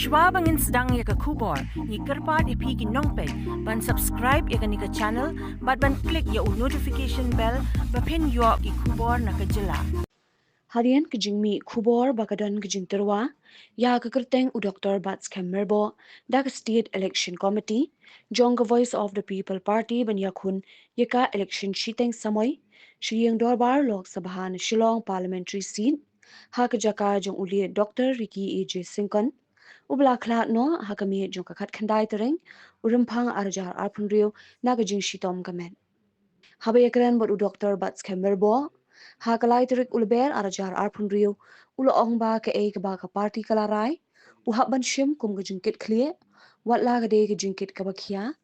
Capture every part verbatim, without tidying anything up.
Shwa ba ngin sdang ïa ka khubor, ngi kyrpad ïa phi ki nongpeit ban subscribe ïa kane ka channel bad ban click ïa u notification bell ba phin ïoh ki khubor na ka jylla. Hadien ka jingmih khubor ba ka don ka jingtyrwa ïa ka kyrteng u Doctor Batskhem Myrboh da ka State Election Committee jong ka Voice of the People Party ban ïakhun ïa ka election shiteng samoi sha ïing dorbar Lok Sabha na Shillong Parliamentary Seat ha ka jaka jong u late Doctor Ricky A J Syngkon, u ba la khlad noh ha ka miet jong ka khatkhyndai tarik u Rymphang arhajar arphew hynriew na ka jingshitom ka met. Haba ïakren bad u Doctor Batskhem Myrboh ha ka lai tarik u Lber arhajar arphew hynriew, u la ong ba kaei kaba ka party ka la rai u hap ban shim kum ka jingkit khlieh, wat la ka dei ka jingkit kaba khia.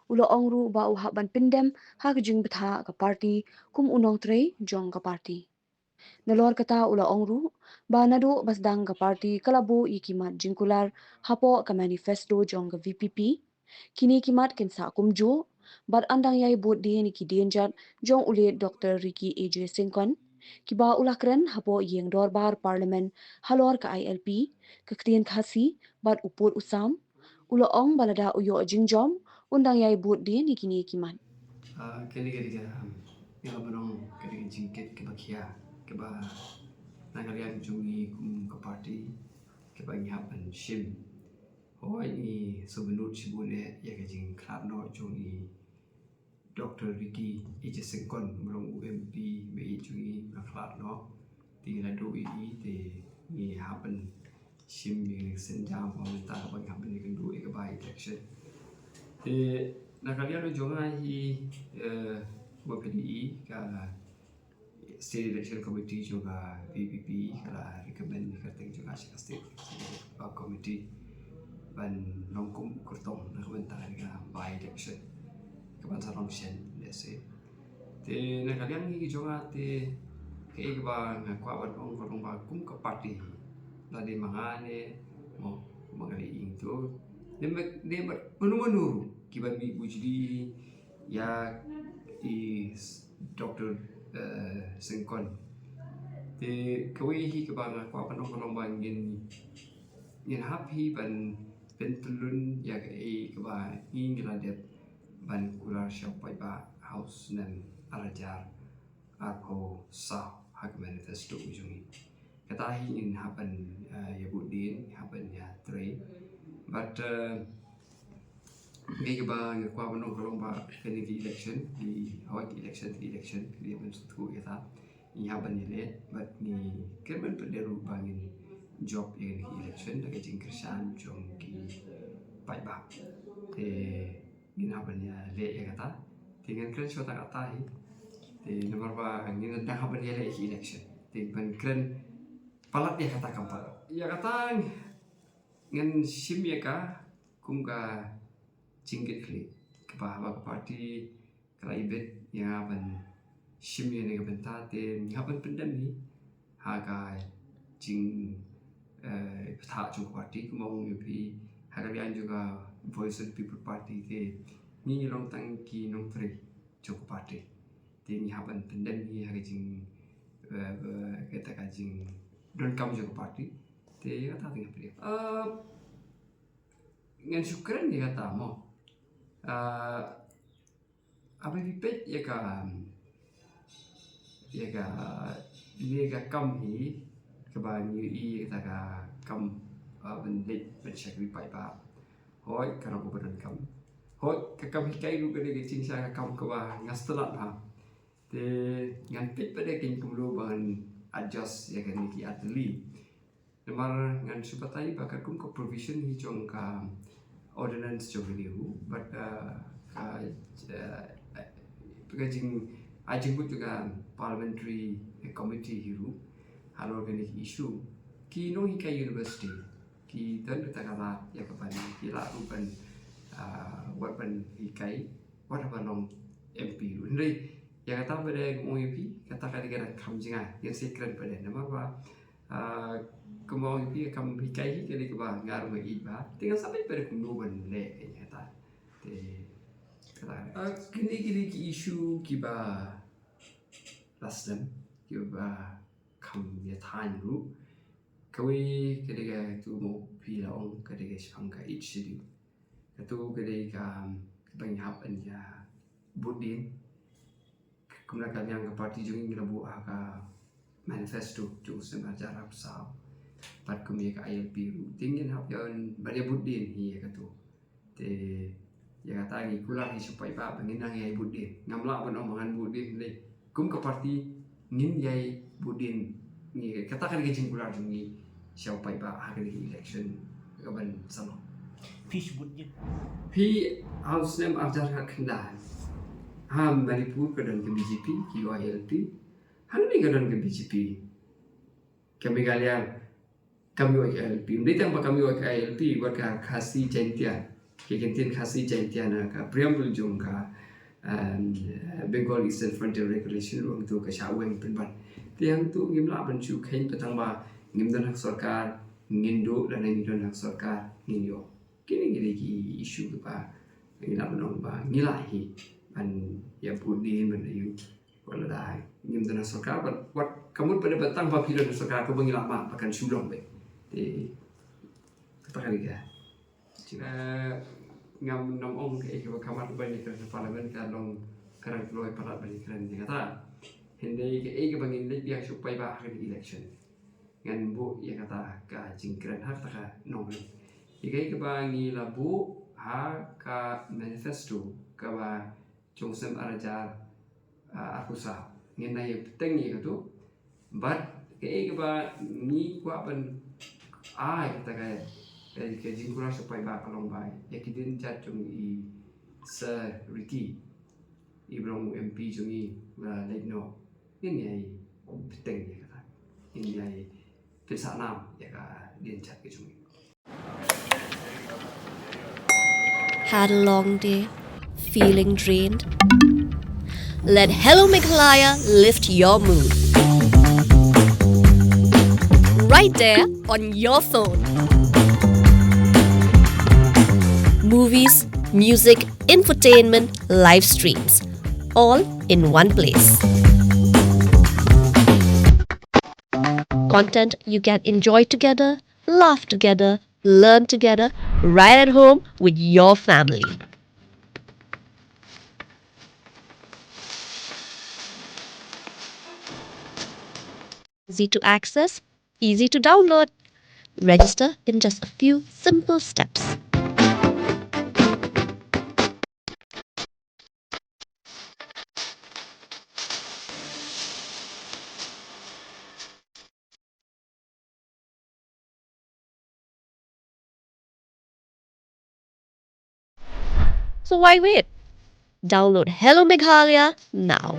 U la ong ruh ba u hap ban pyndem ha ka jingbthah ka party kum u nongtrei jong ka party. Nalor kata u la ong ruh ba naduh ba sdang ka party ka la buh ïa ki mat jingkular hapoh ka manifesto jong ka V P P. Kine ki mat kin sah kumjuh bad ynda ïai bud dien ïa ki dienjat jong u late Doctor Ricky A J Syngkon, kiba u la kren hapoh ïing dorbar Parliament halor ka I L P, ka ktien Khasi bad u pud u sam. U la ong ba lada u ïoh jingjop un dang ïai bud dien ïa kine ki mat. Ah, kane ka dei ka, um, ïa kaba long ka dei ka jingkit kaba khia, kaba na ka liang jong ngi kum ka party, kaba ngi hap ban shim. Hooid, ngi sngewbha nud shibun eh ïa ka jingkhlad noh jong i Doctor Ricky A J Syngkon, ba long u M P ba ïeit jong ngi, ba khlad noh. Te ngi la duh ïa i, te ngi hap ban shim ïa ka sienjam ba mynta, ba ngi hap ban ïakynduh ïa ka by election. Te na ka liang jong nga hi, eh, ba phi dei i ka State Election Committee jong ka V P P ka la recommend ïa ka kyrteng jong nga sha ka State Executive Committee ban long kum u kyrtong na ka bynta ka by election kaban sa long shen, let's say. Te na ka liang hi jong nga te kaei kaba nga kwah ban ong ka long ba kum ka party, la dei ma nga ne mo, ma nga dei ing to, ne ma, ne ma, mano mano kiba mih bujli ïa i s-, Doctor, eh, Syngkon. Te kawei hi kaba nga kwah ban ong ka long ba ngin, ngin hap hi ban pyntyllun ïa kaei kaba ngi ngi la dep ban kular sha u paidbah ha u snem arhajar arphew saw ha ka manifesto jong ngi. Kata hi ngin hap ban, eh, ïa bud dien, hap ban ïa trei. But, eh, kaei kaba nga kwah ban ong ka long ba kane ka election, ki, hooid, ki election, ki election ki dei ban sngewthuh ïa kata. Ngi hap ban ïaleh, but ngi kyrmen pat de ruh ba ngin jop ïa kane ka election da ka jingkyrshan jong ki paidbah. Te ngin hap ban ïaleh ïa kata. Te ngan kren shuwa tang katta hi. Te namar ba ngin dang hap ban ïaleh ïa ki election. Te ban kren palat ïa kata kam pat. Ïa kata ngan shim ïa ka kum ka jingkit khlieh kaba haba ka party ka la ibit ïa nga ban shim ïa kane ka bynta, te ngi hap ban pyndem hi ha ka jing, eh, bthah jong ka party, kumba ong ïa phi, ha ka liang jong ka Voice of the People Party te ngi long tang ki nongtrei jong ka party. Te ngi hap ban pyndem hi ha ka jing, eh, eh, kata ka jingdonkam jong ka party. Te kata te ngi hap pyndem. Eh, ngan shu kren ïa kata mo. Eh, Haba phi peit ïa ka, ïa ka, ïa ka kam hi, kaba ngi ïohi ïa kata ka kam, ah, ban leit ban shakri paidbah. Hooid, ka long kaba donkam. Hooid, ka kam hikai ruh ka dei ka jingshisha ka kam kaba nga sngewtynnat bha. Te ngan peit pat de kein kumno ba ngan adjust ïa kane ki artylli. Namar ngan shu batai ba katkum ka provision hi jong ka ordinance jong ka N E H U, bad, uh, ka, uh, ka jing, ai jingmut jong ka parliamentary committee hi ruh halor kane ka issue, ki nonghikai university ki don kata ka lad ïa ka ban, ki lah ruh ban, uh, wat ban hikai wat haba long M P ruh. Hynrei ïa kata pat de nga ong ïa phi, kata ka dei ka kam jong nga, ngin sa kren pat de namar ba Ah, kumba ong ïa phi, ka kam hikai hi ka dei kaba nga ruh nga ïeit bha. Te ngan sa peit pat de kumno ban leh ïa kata. Te kata, ah, kine ki dei ki issue kiba la slem, kiba kham ïa thaiñ ruh. Kawei ka dei katu mo phi la ong ka dei ka shaphang ka Eighth Schedule. Katu ka dei ka, ka ban hap ban ïa bud dien. Kumba ka liang ka party jong ngi la buh ha ka manifesto jong u snem arhajar arphew saw. Bad kum ïa ka I L P ruh. Te ngin hap ïa ban ïa bud dien hi ïa katu. Te ïa kata ngi kular hi sha u paidbah ba ngin nang ïai bud dien. Ngam lah ban ong ba ngan bud dien lei. Kum ka party ngin ïai bud dien. Ngi kata ka dei ka jingkular jong ngi sha u paidbah ha ka dei ka election ka ban sa long. Phi shu bud dien. Phi ha u snem arhajar khatkhyndai. Ha Manipur ka don ka B J P, ka I L P. Hangne ka don ka B J P. Ka Meghalaya kam ïoh ka I L P. Ym dei tang ba kam ïoh ka I L P, wat ka Khasi Jaintia. Ka ktien Khasi Jaintia na ka preamble jong ka, um, Bengal Eastern Frontier Regulation ruh hangto ka shah weng pynban. Te hangto ngim lah ban shu kheiñ ba tang ba ngim don ha ka sorkar ngin duh lane ngi don ha ka sorkar ngin ïoh. Kine ki dei ki issue kiba ngi lah ban ong ba ngi lah hi ban ïa bud dien ban ïa Wat lada ngim don ha sorkar, wat, wat ka mut ba dei ba tang ba phi don ha sorkar kaba ngi lah mad ba kan shu long beit. Te kata ka dei ka. Eh, ngam, ngam ong kaei kaba kham mad ban ïakren ha Parliament, ka long ka dang kloi palat ban ïakren ïa kata. Hynrei kaei kaba ngin leit biang sha u paidbah ha ka election. Ngan buh ïa kata ka jingkren ha kata ka nongrim. Ïa kaei kaba ngi la buh ha ka manifesto kaba jong u snem arhajar, ah, arphew saw. Ngin nang ïa bteng ïa katu. Bad kaei kaba ngi kwah ban ai kata ka, ka, ka jingkular sha u paidbah ka long ba ïa ki dienjat jong i Sir Ricky, i ba long u M P jong ngi ba la leit noh. Ngin ïai bteng ïa kata. Ngin ïai pynsahnam ïa ka dienjat ka jong ngi. Had a long day? Feeling drained? Let Hello Meghalaya lift your mood. Right there on your phone. Movies, music, infotainment, live streams, all in one place. Content you can enjoy together, laugh together, learn together, right at home with your family. Easy to access, easy to download. Register in just a few simple steps. So why wait? Download Hello Meghalaya now.